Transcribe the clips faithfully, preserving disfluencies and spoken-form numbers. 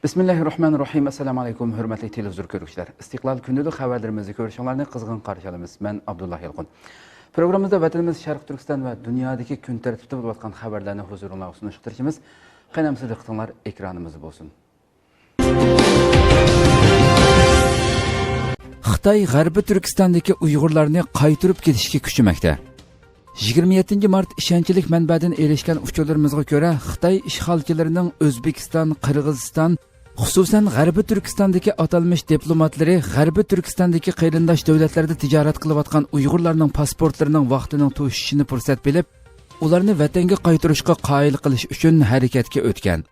بىسمىللاھىررەھمانىررەھىم. ئەسسالامۇ ئەلەيكۇم، ھۆرمەتلىك تېلېۋىزور كۆرگۈچىلەر. ئىستىقلال كۈندىلىك خەۋەرلىرىمىزنى كۆرۈشۈڭلارنى قىزغىن قارشى ئالىمىز. مەن ئابدۇللا يالقۇن. پروگراممىمىزدا ۋەتىنىمىز شەرقىي تۈركىستان ۋە دۇنيادىكى كۈن تەرتىپتە بولۇۋاتقان خەۋەرلەرنى ھۇزۇرۇڭلارغا سۇنۇشقا تىرىشىمىز. قېنى ئەمىسە دىققىتىڭلار ئېكرانىمىزدا بولسۇن. خىتاي غەربىي تۈركىستاندىكى ئۇيغۇرلارنى قايتۇرۇپ كېتىشكە كۈچىمەكتە. يىگىرمە يەتتىنچى مارت ئىشەنچلىك مەنبەدىن ئېرىشكەن ئۇچۇرلىرىمىزغا كۆرە، خىتاي ئىشغالچىلىرىنىڭ ئۆزبېكىستان، قىرغىزىستان، خۇسۇسەن غەربىي تۈركىستاندىكى ئاتالمىش دىپلوماتلىرى غەربىي تۈركىستاندىكى قېرىنداش دۆلەتلەردە تىجارەت قىلىۋاتقان ئۇيغۇرلارنىڭ پاسپورتلىرىنىڭ ۋاقتىنىڭ توشۇشىنى پۇرسەت بىلىپ، ئۇلارنى ۋەتەنگە قايتۇرۇشقا قايىل قىلىش ئۈچۈن ھەرىكەتكە ئۆتكەن.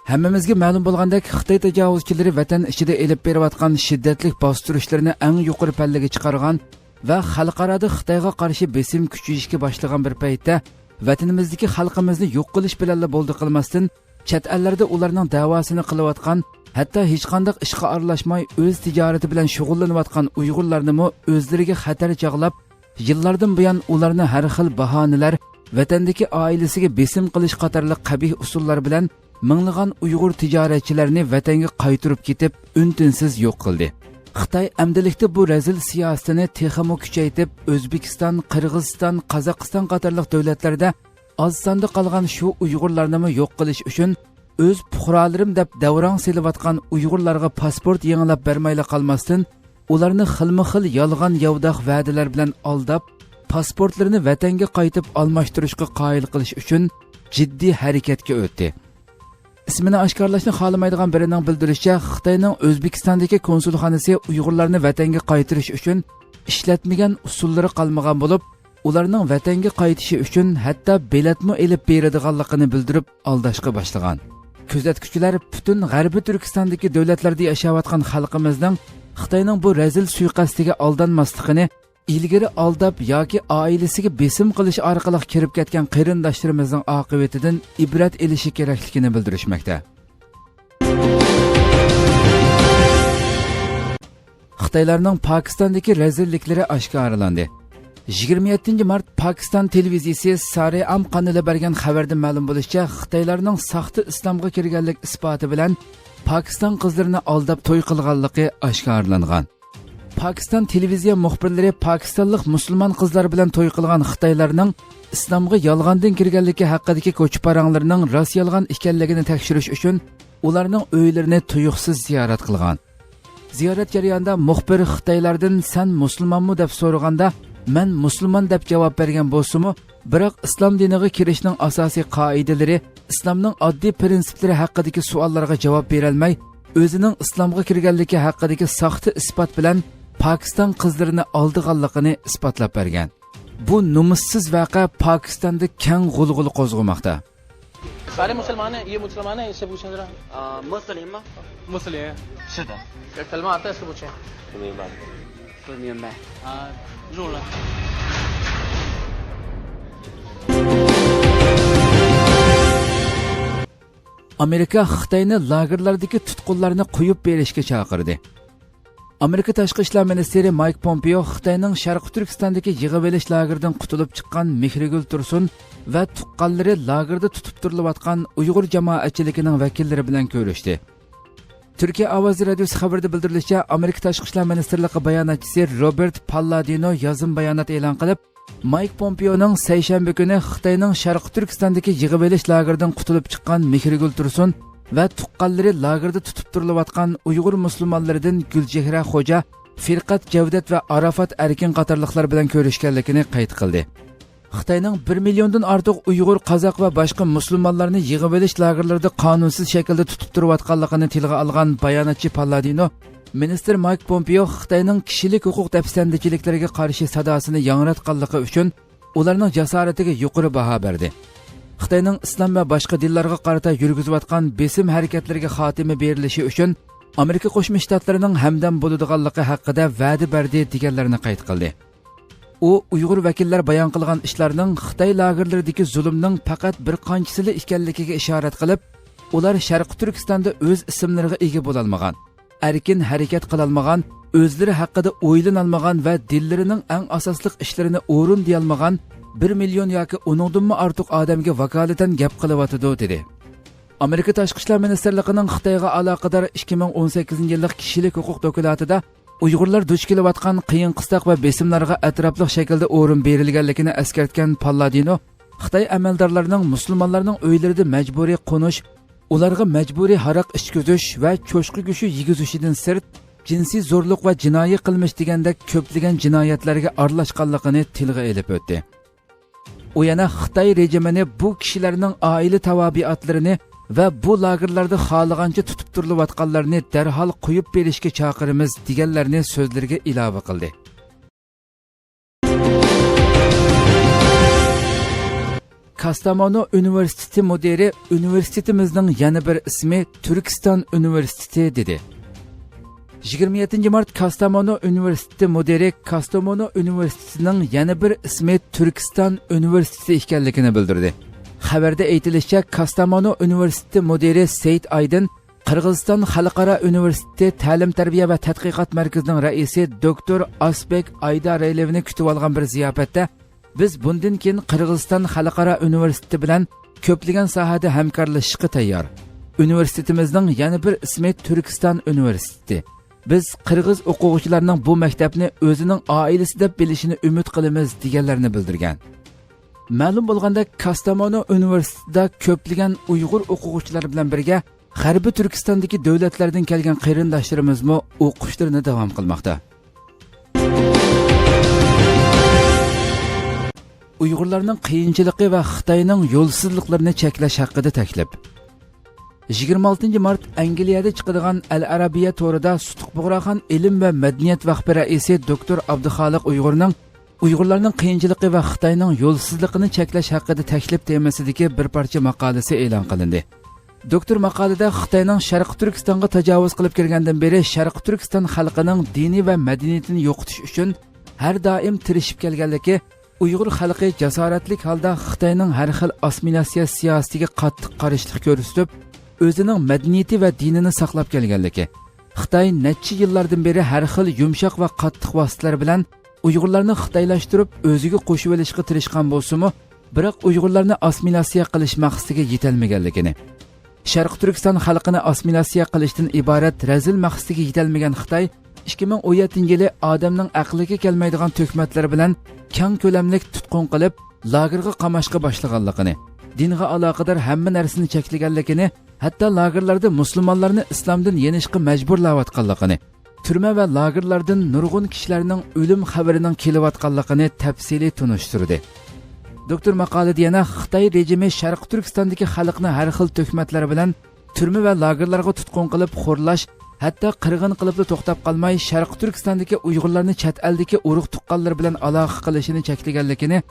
ھەممىمىزگە مەلۇم بولغاندەك، خىتاي تاجاۋۇزچىلىرى ۋەتەن ئىچىدە ئېلىپ بېرىۋاتقان شىددەتلىك باستۇرۇشلىرىنى ئەڭ يۇقىرى پەللىگە چىقارغان ۋە خەلقئارادا خىتايغا قارشى بېسىم كۈچىيىشكە باشلىغان بىر پەيتتە، ۋەتىنىمىزدىكى خەلقىمىزنى يوق قىلىش بىلەنلا بولدى قىلماستىن، چەت ئەللەردە ئۇلارنىڭ دەۋاسىنى قىلىۋاتقان، ھەتتا ھېچقانداق ئىشقا ئارىلاشماي ئۆز تىجارىتى بىلەن شۇغۇللىنىۋاتقان ئۇيغۇرلارنىمۇ ئۆزلىرىگە خەتەر چاغلاپ، يىللاردىن بۇيان ئۇلارنى ھەر خىل باھانىلەر، ۋەتەندىكى ئائىلىسىگە بېسىم قىلىش قاتارلىق قەبىھ ئۇسۇللار بىلەن مىڭلىغان ئۇيغۇر تىجارەتچىلەرنى ۋەتەنگە قايتۇرۇپ كېتىپ، ئۈن-تىنسىز يوق قىلدى. خىتاي ئەمدىلىكتە بۇ رەزىل سىياسىتىنى تېخىمۇ كۈچەيتىپ، ئۆزبېكىستان، قىرغىزىستان، قازاقىستان قاتارلىق دۆلەتلەردە ئاز ساندا قالغان شۇ ئۇيغۇرلارنىمۇ يوق قىلىش ئۈچۈن، ئۆز پۇقرالىرىم دەپ دەۋراڭ سېلىۋاتقان ئۇيغۇرلارغا پاسپورت يېڭىلاپ بەرمەيلا قالماستىن، ئۇلارنى خىلمۇ خىل يالغان ياۋىداق ۋەدىلەر بىلەن ئالداپ، پاسپورتلىرىنى ۋەتەنگە قايتىپ ئالماشتۇرۇشقا قايىل قىلىش ئۈچۈن جىددىي ھەرىكەتكە ئۆتتى. ئىسمىنى ئاشكارىلاشنى خالىمايدىغان بىرىنىڭ بىلدۈرۈشىچە، خىتاينىڭ ئۆزبېكىستاندىكى كونسۇلخانىسى ئۇيغۇرلارنى ۋەتەنگە قايتۇرۇش ئۈچۈن ئىشلەتمىگەن ئۇسۇللىرى قالمىغان بولۇپ، ئۇلارنىڭ ۋەتەنگە قايتىشى ئۈچۈن ھەتتا بېلەتمۇ ئېلىپ بېرىدىغانلىقىنى بىلدۈرۈپ ئالداشقا باشلىغان. كۆزەتكۈچىلەر پۈتۈن غەربىي تۈركىستاندىكى دۆلەتلەردە ياشاۋاتقان خەلقىمىزنىڭ خىتاينىڭ بۇ رەزىل سۇيىقەستىگە ئالدانماسلىقىنى، ئىلگىرى ئالداپ ياكى ئائىلىسىگە بېسىم قىلىش ئارقىلىق كىرىپ كەتكەن قېرىنداشلىرىمىزنىڭ ئاقىۋىتىدىن ئىبرەت ئېلىشى كېرەكلىكىنى بىلدۈرۈشمەكتە. خىتايلارنىڭ پاكىستاندىكى رەزىللىكلىرى ئاشكارىلاندى. يىگىرمە يەتتىنچى مارت پاكىستان تېلېۋىزىيىسى سارېئام قانىلى بەرگەن خەۋەردە مەلۇم بولۇشىچە، خىتايلارنىڭ ساختا ئىسلامغا كىرگەنلىك ئىسپاتى بىلەن پاكىستان قىزلىرىنى ئالداپ توي قىلغانلىقى ئاشكارىلانغان. پاكىستان تېلېۋىزىيە مۇخبىرلىرى پاكىستانلىق مۇسۇلمان قىزلار بىلەن توي قىلغان خىتايلارنىڭ ئىسلامغا يالغاندىن كىرگەنلىكى ھەققىدىكى كوچا پاراڭلىرىنىڭ راست-يالغان ئىكەنلىكىنى تەكشۈرۈش ئۈچۈن ئۇلارنىڭ ئۆيلىرىنى تۇيۇقسىز زىيارەت قىلغان. زىيارەت جەريانىدا مۇخبىر خىتايلاردىن «سەن مۇسۇلمانمۇ؟» دەپ سورىغاندا، «مەن مۇسۇلمان» دەپ جاۋاب بەرگەن بولسىمۇ، بىراق ئىسلام دىنىغا كىرىشنىڭ ئاساسىي قائىدىلىرى، ئىسلامنىڭ ئاددىي پىرىنسىپلىرى ھەققىدىكى سوئاللارغا جاۋاب بېرەلمەي، ئۆزىنىڭ ئىسلامغا كىرگەنلىكى ھەققىدىكى ساختا ئىسپات بىلەن پاكىستان قىزلىرىنى ئالدىغانلىقىنى ئىسپاتلاپ بەرگەن. بۇ نومۇسسىز ۋەقە پاكىستاندا كەڭ غۇلغۇلا قوزغىماقتا. سارے مسلمان ہیں، یہ مسلمان ہے، اس سے پوچھیں ذرا۔ آ، مسلم۔ مسلم۔ شدہ۔ کلمہ آتا ہے، اس سے پوچھیں۔ 不明白。不明白。 ئامېرىكا خىتاينى لاگېرلاردىكى تۇتقۇنلارنى قويۇپ بېرىشكە چاقىردى. ئامېرىكا تاشقى ئىشلار مىنىستىرى مايك پومپېئو خىتاينىڭ شەرقىي تۈركىستاندىكى يىغىۋېلىش لاگېرىدىن قۇتۇلۇپ چىققان مېھرىگۈل تۇرسۇن ۋە تۇغقانلىرى لاگېردا تۇتۇپ تۇرۇلۇۋاتقان ئۇيغۇر جامائەتچىلىكىنىڭ ۋەكىللىرى بىلەن كۆرۈشتى. تۈركىيە ئاۋازى رادىيوسى خەۋىرىدە بىلدۈرۈلۈشىچە، ئامېرىكا تاشقى ئىشلار مىنىستىرلىقى باياناتچىسى روبېرت پاللادىنو يازما بايانات ئېلان قىلىپ، مايك پومپېئونىڭ سەيشەنبە كۈنى خىتاينىڭ شەرقىي تۈركىستاندىكى يىغىۋېلىش لاگېرىدىن قۇتۇلۇپ چىققان مېھرىگۈل تۇرسۇن ۋە تۇغقانلىرى لاگېردا تۇتۇپ تۇرۇلۇۋاتقان ئۇيغۇر مۇسۇلمانلىرىدىن گۈلچېھرە خوجا، فىرقەت جەۋدەت ۋە ئاراپات ئەركىن قاتارلىقلار بىلەن كۆرۈشكەنلىكىنى قەيت قىلدى. خىتاينىڭ بىر مىليوندىن ئارتۇق ئۇيغۇر، قازاق ۋە باشقا مۇسۇلمانلارنى يىغىۋېلىش لاگېرلىرىدا قانۇنسىز شەكىلدە تۇتۇپ تۇرۇۋاتقانلىقىنى تىلغا ئالغان باياناتچى پاللادىنو، مىنىستىر مايك پومپېئو خىتاينىڭ كىشىلىك ھوقۇق دەپسەندىچىلىكلىرىگە قارشى ساداسىنى ياڭراتقانلىقى ئۈچۈن ئۇلارنىڭ جاسارىتىگە يۇقىرى باھا بەردى. خىتاينىڭ ئىسلام ۋە باشقا دىنلارغا قارىتا يۈرگۈزۈۋاتقان بېسىم ھەرىكەتلىرىگە خاتىمە بېرىلىشى ئۈچۈن ئامېرىكا قوشما شتاتلىرىنىڭ ھەمدەم بولىدىغانلىقى ھەققىدە ۋەدە بەردى، دېگەنلىرىنى قەيت قىلدى. ئۇ ئۇيغۇر ۋەكىللەر بايان قىلغان ئىشلارنىڭ خىتاي لاگېرلىرىدىكى زۇلۇمنىڭ پەقەت بىر قانچىسىلا ئىكەنلىكىگە ئىشارەت قىلىپ، ئۇلار شەرقىي تۈركىستاندا ئۆز ئىسىملىرىغا ئىگە بولالمىغان، ئەركىن ھەرىكەت قىلالمىغان، ئۆزلىرى ھەققىدە ئويلىنالمىغان ۋە دىنلىرىنىڭ ئەڭ ئاساسلىق ئىشلىرىنى ئورۇندىيالمىغان بىر مىليون ياكى ئۇنىڭدىنمۇ ئارتۇق ئادەمگە ۋاكالىتەن گەپ قىلىۋاتىدۇ، دېدى. ئامېرىكا تاشقى ئىشلار مىنىستىرلىقىنىڭ خىتايغا ئالاقىدار ئىككى مىڭ ئون سەككىزىنچى يىللىق كىشىلىك ھوقۇق دوكلاتىدا ئۇيغۇرلار دۇچ كېلىۋاتقان قىيىن قىستاق ۋە بېسىملارغا ئەتراپلىق شەكىلدە ئورۇن بېرىلگەنلىكىنى ئەسكەرتكەن پاللادىنو، خىتاي ئەمەلدارلىرىنىڭ مۇسۇلمانلارنىڭ ئۆيلىرىدە مەجبۇرىي قونۇش، ئۇلارغا مەجبۇرىي ھاراق ئىچكۈزۈش ۋە چوشقا گۆشى يېگۈزۈشىدىن سىرت، جىنسىي زورلۇق ۋە جىنايى قىلمىش دېگەندەك كۆپلىگەن جىنايەتلەرگە ئارىلاشقانلىقىنى تىلغا ئېلىپ ئۆتتى. ئۇ يەنە خىتاي رېجىمىنى بۇ كىشىلەرنىڭ ئائىلە تاۋابىئاتلىرىنى ۋە بۇ لاگېرلاردا خالىغانچە تۇتۇپ تۇرۇلۇۋاتقانلارنى دەرھال قويۇپ بېرىشكە چاقىرىمىز، دېگەنلەرنى سۆزلىرىگە ئىلاۋە قىلدى. كاستامونۇ ئۇنىۋېرسىتېتى مۇدىرى ئۇنىۋېرسىتېتىمىزنىڭ يەنە بىر ئىسمى تۈركىستان ئۇنىۋېرسىتېتى، دېدى. يىگىرمە يەتتىنچى مارت كاستامونۇ ئۇنىۋېرسىتېتى مۇدىرى كاستامونۇ ئۇنىۋېرسىتېتىنىڭ يەنە بىر ئىسمى تۈركىستان ئۇنىۋېرسىتېتى ئىكەنلىكىنى بىلدۈردى. خەۋەردە ئېيتىلىشىچە، كاستامونۇ ئۇنىۋېرسىتېتى مۇدىرى سېيىت ئايدىن قىرغىزىستان خەلقئارا ئۇنىۋېرسىتېتى تەلىم تەربىيە ۋە تەتقىقات مەركىزىنىڭ رەئىسى دوكتور ئاسبېك ئايدارېلېۋنى كۈتۈۋالغان بىر زىياپەتتە، بىز بۇندىن كېيىن قىرغىزىستان خەلقئارا ئۇنىۋېرسىتېتى بىلەن كۆپلىگەن ساھەدە ھەمكارلىشىشقا تەييار. ئۇنىۋېرسىتېتىمىزنىڭ يەنە بىر ئىسمى تۈركىستان ئۇنىۋېرسىتېتى. بىز قىرغىز ئوقۇغۇچىلارنىڭ بۇ مەكتەپنى ئۆزىنىڭ ئائىلىسى دەپ بىلىشىنى ئۈمىد قىلىمىز، دېگەنلەرنى بىلدۈرگەن. مەلۇم بولغاندەك، كاستامونۇ ئۇنىۋېرسىتېتىدا كۆپلىگەن ئۇيغۇر ئوقۇغۇچىلار بىلەن بىرگە غەربىي تۈركىستاندىكى دۆلەتلەردىن كەلگەن قېرىنداشلىرىمىزمۇ ئوقۇشلىرىنى داۋام قىلماقتا. ئۇيغۇرلارنىڭ قىيىنچىلىقى ۋە خىتاينىڭ يولسىزلىقلىرىنى چەكلەش ھەققىدە تەكلىپ. يىگىرمە ئالتىنچى مارت ئەنگلىيەدە چىقىدىغان ئەل ئەرەبىيە تورىدا سۇتۇق بۇغراخان ئىلىم ۋە مەدەنىيەت ۋەقپى رەئىسى دوكتور ئابدۇخالىق ئۇيغۇرنىڭ ئۇيغۇرلارنىڭ قىيىنچىلىقى ۋە خىتاينىڭ يولسىزلىقىنى چەكلەش ھەققىدە تەكلىپ تېمىسىدىكى بىر پارچە ماقالىسى ئېلان قىلىندى. دوكتور ماقالىدە خىتاينىڭ شەرقىي تۈركىستانغا تاجاۋۇز قىلىپ كىرگەندىن بېرى شەرقىي تۈركىستان خەلقىنىڭ دىنى ۋە مەدەنىيىتىنى يوقىتىش ئۈچۈن ھەر دائىم تىرىشىپ كەلگەنلىكى، ئۇيغۇر خەلقى جاسارەتلىك ھالدا خىتاينىڭ ھەر خىل ئاسسىمىلياتسىيە سىياسىتىگە قاتتىق قارشىلىق كۆرسىتىپ، ئۆزىنىڭ مەدەنىيىتى ۋە دىنىنى ساقلاپ كەلگەنلىكى، خىتاي نەچچە يىللاردىن بېرى ھەر خىل يۇمشاق ۋە قاتتىق ۋاسىتىلەر بىلەن ئۇيغۇرلارنى خىتايلاشتۇرۇپ، ئۆزىگە قوشۇۋېلىشقا تىرىشقان بولسىمۇ، بىراق ئۇيغۇرلارنى ئاسسىمىلياتسىيە قىلىش مەقسىتىگە يېتەلمىگەنلىكىنى، شەرقىي تۈركىستان خەلقىنى ئاسسىمىلياتسىيە قىلىشتىن ئىبارەت رەزىل مەقسىتىگە يېتەلمىگەن خىتاي ئىككى مىڭ ئون يەتتىنچى يىلى ئادەمنىڭ ئەقلىگە كەلمەيدىغان تۆھمەتلەر بىلەن كەڭ كۆلەملىك تۇتقۇن قىلىپ، لاگېرغا قاماشقا باشلىغانلىقىنى، دىنغا ئالاقىدار ھەممە نەرسىنى چەكلىگەنلىكىنى، ھەتتا لاگېرلاردا مۇسۇلمانلارنى ئىسلامدىن يېنىشقا مەجبۇرلاۋاتقانلىقىنى، تۈرمە ۋە لاگېرلاردىن نۇرغۇن كىشىلەرنىڭ ئۆلۈم خەۋىرىنىڭ كېلىۋاتقانلىقىنى تەپسىلىي تونۇشتۇردى. دوكتور ماقالىدە يەنە خىتاي رېجىمى شەرقىي تۈركىستاندىكى خەلقنى ھەر خىل تۆھمەتلەر بىلەن تۈرمە ۋە لاگېرلارغا تۇتقۇن قىلىپ خورلاش، ھەتتا قىرغىن قىلىپلا توختاپ قالماي، شەرقىي تۈركىستاندىكى ئۇيغۇرلارنى چەت ئەلدىكى ئۇرۇق تۇغقانلىرى بىلەن ئالاقە قىلىشىنى چەكلىگەنلىكىنى،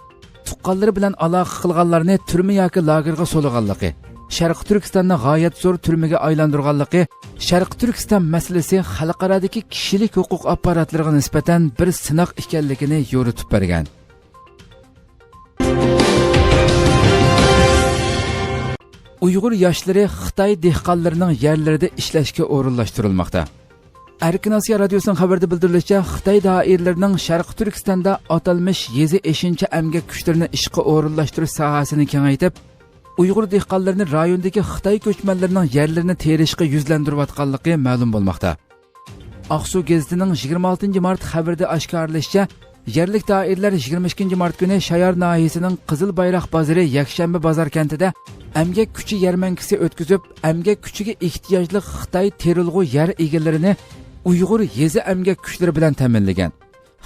تۇغقانلىرى بىلەن ئالاقە قىلغانلارنى تۈرمە ياكى لاگېرغا سولىغانلىقى، شەرقىي تۈركىستاننى غايەت زور تۈرمىگە ئايلاندۇرغانلىقى، شەرقىي تۈركىستان مەسىلىسى خەلقئارادىكى كىشىلىك ھوقۇق ئاپپاراتلىرىغا نىسبەتەن بىر سىناق ئىكەنلىكىنى يورۇتۇپ بەرگەن. ئۇيغۇر ياشلىرى خىتاي دېھقانلىرىنىڭ يەرلىرىدە ئىشلەشكە ئورۇنلاشتۇرۇلماقتا. ئەركىن ئاسىيا رادىيوسىنىڭ خەۋىرىدە بىلدۈرۈلۈشىچە، خىتاي دائىرىلىرىنىڭ شەرقىي تۈركىستاندا ئاتالمىش يېزا ئېشىنچا ئەمگەك كۈچلىرىنى ئىشقا ئورۇنلاشتۇرۇش ساھەسىنى كېڭەيتىپ، ئۇيغۇر دېھقانلىرىنى رايوندىكى خىتاي كۆچمەنلىرىنىڭ يەرلىرىنى تېرىشقا يۈزلەندۈرۈۋاتقانلىقى مەلۇم بولماقتا. ئاقسۇ گېزىتىنىڭ يىگىرمە ئالتىنچى مارت خەۋىرىدە ئاشكارىلىشىچە، يەرلىك دائىرىلەر يىگىرمە ئىككىنچى مارت كۈنى شايار ناھىيەسىنىڭ قىزىل بايراق بازىرى يەكشەنبە بازار كەنتىدە ئەمگەك كۈچى يەرمەنكىسى ئۆتكۈزۈپ، ئەمگەك كۈچىگە ئېھتىياجلىق خىتاي تېرىلغۇ يەر ئىگىلىرىنى ئۇيغۇر يېزا ئەمگەك كۈچلىرى بىلەن تەمىنلىگەن.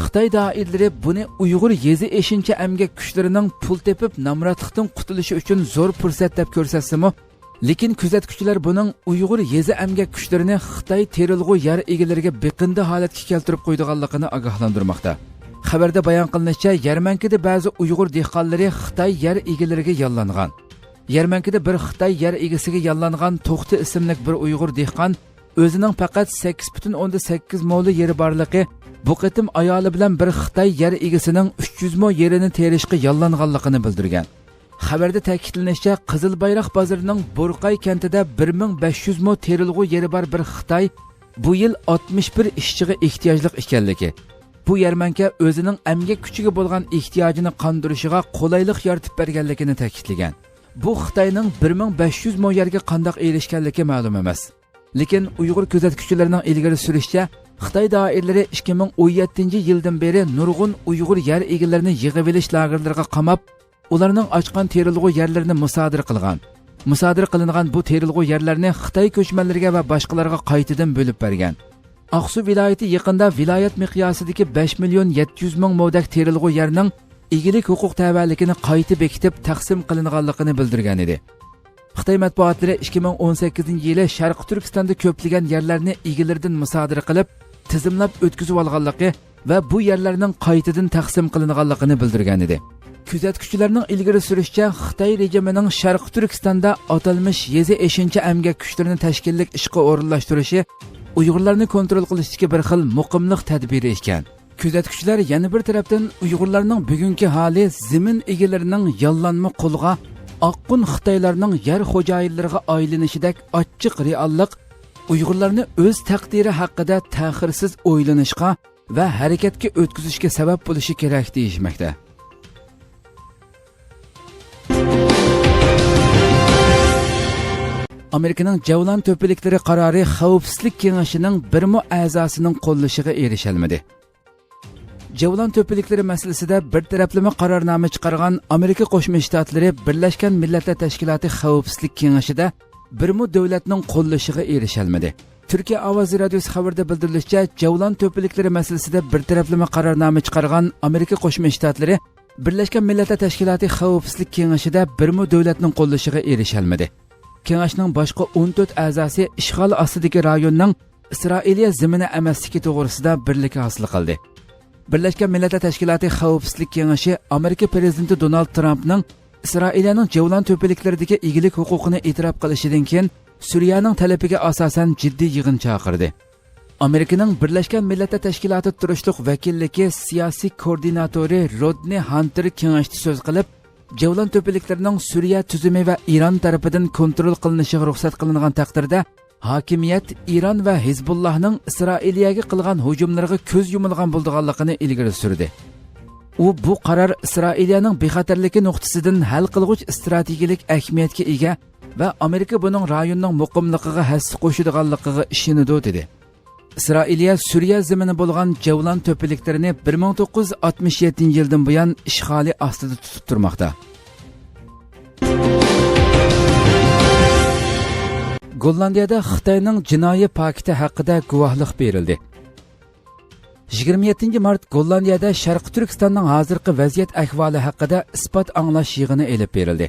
خىتاي دائىرىلىرى بۇنى ئۇيغۇر يېزا ئېشىنچا ئەمگەك كۈچلىرىنىڭ پۇل تېپىپ، نامراتلىقتىن قۇتۇلۇشى ئۈچۈن زور پۇرسەت دەپ كۆرسەتسىمۇ، لېكىن كۆزەتكۈچىلەر بۇنىڭ ئۇيغۇر يېزا ئەمگەك كۈچلىرىنى خىتاي تېرىلغۇ يەر ئىگىلىرىگە بېقىندى ھالەتكە كەلتۈرۈپ قويىدىغانلىقىنى ئاگاھلاندۇرماقتا. خەۋەردە بايان قىلىنىشىچە، يەرمەنكىدە بەزى ئۇيغۇر دېھقانلىرى خىتاي يەر ئىگىلىرىگە ياللانغان. يەرمەنكىدە بىر خىتاي يەر ئىگىسىگە ياللانغان توختى ئىسىملىك بىر ئۇيغۇر دېھقان ئۆزىنىڭ پەقەت سەككىز پۈتۈن ئوندىن سەككىز مو يېرى بارلىقى، بۇ قېتىم ئايالى بىلەن بىر خىتاي يەر ئىگىسىنىڭ ئۈچ يۈز مو يېرىنى تېرىشقا ياللانغانلىقىنى بىلدۈرگەن. خەۋەردە تەكىتلىنىشىچە، قىزىل بايراق بازىرىنىڭ بورقاي كەنتىدە بىر مىڭ بەش يۈز مو تېرىلغۇ يېرى بار بىر خىتاي بۇ يىل ئاتمىش بىر ئىشچىغا ئېھتىياجلىق ئىكەنلىكى، بۇ يەرمەنكە ئۆزىنىڭ ئەمگەك كۈچىگە بولغان ئېھتىياجىنى قاندۇرۇشىغا قولايلىق يارىتىپ بەرگەنلىكىنى تەكىتلىگەن. بۇ خىتاينىڭ بىر مىڭ بەش يۈز مو يەرگە قانداق ئېرىشكەنلىكى مەلۇم ئەمەس. لېكىن ئۇيغۇر كۆزەتكۈچىلىرىنىڭ ئىلگىرى سۈرۈشىچە، خىتاي دائىرىلىرى ئىككى مىڭ ئون يەتتىنچى يىلدىن بېرى نۇرغۇن ئۇيغۇر يەر ئىگىلىرىنى يىغىۋېلىش لاگېرلىرىغا قاماپ، ئۇلارنىڭ ئاچقان تېرىلغۇ يەرلىرىنى مۇسادىرە قىلغان. مۇسادىرە قىلىنغان بۇ تېرىلغۇ يەرلەرنى خىتاي كۆچمەنلىرىگە ۋە باشقىلارغا قايتىدىن بۆلۈپ بەرگەن. ئاقسۇ ۋىلايىتى يېقىندا ۋىلايەت مىقياسىدىكى بەش مىليون يەتتە يۈز مىڭ مودەك تېرىلغۇ يەرنىڭ ئىگىلىك ھوقۇق تەۋەلىكىنى قايتا بېكىتىپ تەقسىم قىلىنغانلىقىنى بىلدۈرگەن ئىدى. خىتاي مەتبۇئاتلىرى ئىككى مىڭ ئون سەككىزىنچى يىلى شەرقىي تۈركىستاندا كۆپلىگەن يەرلەرنى ئىگىلىرىدىن مۇسادىرە قىلىپ، تىزىملاپ ئۆتكۈزۈۋالغانلىقى ۋە بۇ يەرلەرنىڭ قايتىدىن تەقسىم قىلىنغانلىقىنى بىلدۈرگەن ئىدى. كۆزەتكۈچىلەرنىڭ ئىلگىرى سۈرۈشىچە، خىتاي رېجىمىنىڭ شەرقىي تۈركىستاندا ئاتالمىش يېزا ئېشىنچا ئەمگەك كۈچلىرىنى تەشكىللىك ئىشقا ئورۇنلاشتۇرۇشى ئۇيغۇرلارنى كونترول قىلىشتىكى بىر خىل مۇقىملىق تەدبىرى ئىكەن. كۆزەتكۈچىلەر يەنە بىر تەرەپتىن ئۇيغۇرلارنىڭ بۈگۈنكى ھالى زېمىن ئىگىلىرىنىڭ ياللانما قولغا ئاققۇن خىتايلارنىڭ يەر خوجايىنلىرىغا ئايلىنىشىدەك ئاچچىق رېئاللىق ئۇيغۇرلارنى ئۆز تەقدىرى ھەققىدە تەخىرسىز ئويلىنىشقا ۋە ھەرىكەتكە ئۆتكۈزۈشكە سەۋەب بولۇشى كېرەك دېيىشمەكتە. ئامېرىكىنىڭ جەۋلان تۆپىلىكلىرى قارارى خەۋپسىزلىك كېڭىشىنىڭ بىرمۇ ئەزاسىنىڭ قوللىشىغا ئېرىشەلمىدى. جەۋلان تۆپىلىكلىرى مەسىلىسىدە بىر تەرەپلىمە قارارنامە چىقارغان ئامېرىكا قوشما شتاتلىرى بىرلەشكەن مىللەتلەر تەشكىلاتى خەۋپسىزلىك كېڭىشىدە بىرمۇ دۆلەتنىڭ قوللىشىغا ئېرىشەلمىدى. تۈركىيە ئاۋازى رادىيوسى خەۋىرىدە بىلدۈرۈلۈشىچە، جەۋلان تۆپىلىكلىرى مەسىلىسىدە بىر تەرەپلىمە قارارنامە چىقارغان ئامېرىكا قوشما شتاتلىرى بىرلەشكەن مىللەتلەر تەشكىلاتى خەۋپسىزلىك كېڭىشىدە بىرمۇ دۆلەتنىڭ قوللىشىغا ئېرىشەلمىدى. كېڭەشنىڭ باشقا ئون تۆت ئەزاسى ئىشغال ئاستىدىكى رايوننىڭ ئىسرائىلىيە زېمىنى ئەمەسلىكى توغرىسىدا بىرلىكى ھاسىل قىلدى. بىرلەشكەن مىللەتلەر تەشكىلاتى خەۋپسىزلىك كېڭىشى ئامېرىكا پىرېزىدېنتى دونالد ترامپنىڭ ئىسرائىلىيەنىڭ جەۋلان تۆپىلىكلىرىدىكى ئىگىلىك ھوقۇقىنى ئېتىراپ قىلىشىدىن كېيىن، سۈرىيەنىڭ تەلىپىگە ئاساسەن جىددىي يىغىن چاقىردى. ئامېرىكىنىڭ بىرلەشكەن مىللەتلەر تەشكىلاتى تۇرۇشلۇق ۋەكىللىكى سىياسىي كوئوردىناتورى رودنى ھانتېر كېڭەشتە سۆز قىلىپ، جەۋلان تۆپىلىكلىرىنىڭ سۈرىيە تۈزۈمى ۋە ئىران تەرىپىدىن كونترول قىلىنىشىغا رۇخسەت قىلىنغان تەقدىردە، ھاكىمىيەت ئىران ۋە ھىزبۇللاھنىڭ ئىسرائىلىيەگە قىلغان ھۇجۇملىرىغا كۆز يۇمىدىغان بولىدىغانلىقىنى ئىلگىرى سۈردى. ئۇ بۇ قارار ئىسرائىلىيەنىڭ بىخەتەرلىكى نۇقتىسىدىن ھەل قىلغۇچ ئىستراتېگىيەلىك ئەھمىيەتكە ئىگە ۋە ئامېرىكا بۇنىڭ رايوننىڭ مۇقىملىقىغا ھەسسە قوشىدىغانلىقىغا ئىشىنىدۇ، دېدى. ئىسرائىلىيە سۈرىيە زېمىنى بولغان جەۋلان تۆپىلىكلىرىنى بىر مىڭ توققۇز يۈز ئاتمىش يەتتىنچى يىلدىن بۇيان ئىشغالى ئاستىدا تۇتۇپ تۇرماقتا. گوللاندىيەدە خىتاينىڭ جىنايى پاكىتى ھەققىدە گۇۋاھلىق بېرىلدى. يىگىرمە يەتتىنچى مارت گوللاندىيەدە شەرقىي تۈركىستاننىڭ ھازىرقى ۋەزىيەت ئەھۋالى ھەققىدە ئىسپات ئاڭلاش يىغىنى ئېلىپ بېرىلدى.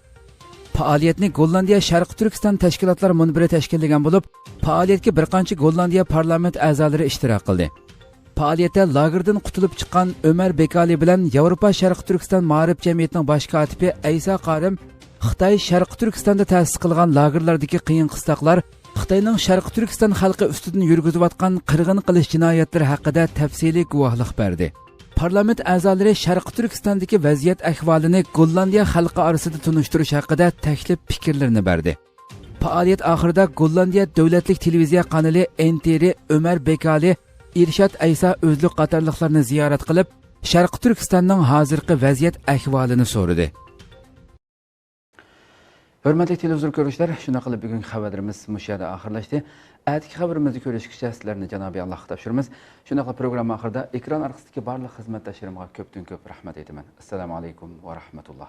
پائالىيەتنى گوللاندىيە شەرقىي تۈركىستان تەشكىلاتلار مۇنبىرى تەشكىللىگەن بولۇپ، پائالىيەتكە بىر قانچە گوللاندىيە پارلامېنت ئەزالىرى ئىشتىراك قىلدى. پائالىيەتتە لاگېردىن قۇتۇلۇپ چىققان ئۆمەر بېكالى بىلەن ياۋروپا شەرقىي تۈركىستان مائارىپ جەمئىيىتىنىڭ باش كاتىپى ئەيسا قارىم خىتاي شەرقىي تۈركىستاندا تەسىس قىلغان لاگېرلاردىكى قىيىن قىستاقلار، خىتاينىڭ شەرقىي تۈركىستان خەلقى ئۈستىدىن يۈرگۈزۈۋاتقان قىرغىن قىلىش جىنايەتلىرى ھەققىدە تەپسىلىي گۇۋاھلىق بەردى. پارلامېنت ئەزالىرى شەرقىي تۈركىستاندىكى ۋەزىيەت ئەھۋالىنى گوللاندىيە خەلقى ئارىسىدا تونۇشتۇرۇش ھەققىدە تەكلىپ پىكىرلىرىنى بەردى. پائالىيەت ئاخىرىدا گوللاندىيە دۆلەتلىك تېلېۋىزىيە قانىلى ئېن تى رى ئۆمەر بېكالى، ئىرشات ئەيسا ئۆزلۈك قاتارلىقلارنى زىيارەت قىلىپ، شەرقىي تۈركىستاننىڭ ھازىرقى ۋەزىيەت ئەھۋالىنى سورىدى. ھۆرمەتلىك تېلېۋىزور كۆرۈشلەر، شۇنداق قىلىپ بۈگۈنكى خەۋەرلىرىمىز مۇشۇ يەردە ئاخىرلاشتى. ئەتىكى خەۋىرىمىزدە كۆرۈشكىچە سىلەرنى جانابى ئاللاھقا تاپشۇرىمىز. شۇنداقلا پروگرامما ئاخىرىدا ئېكران ئارقىسىدىكى بارلىق خىزمەتداشلىرىمغا كۆپتىن كۆپ رەھمەت ئېيتىمەن. ئەسسالامۇ ئەلەيكۇم ۋە رەھمەتۇللا.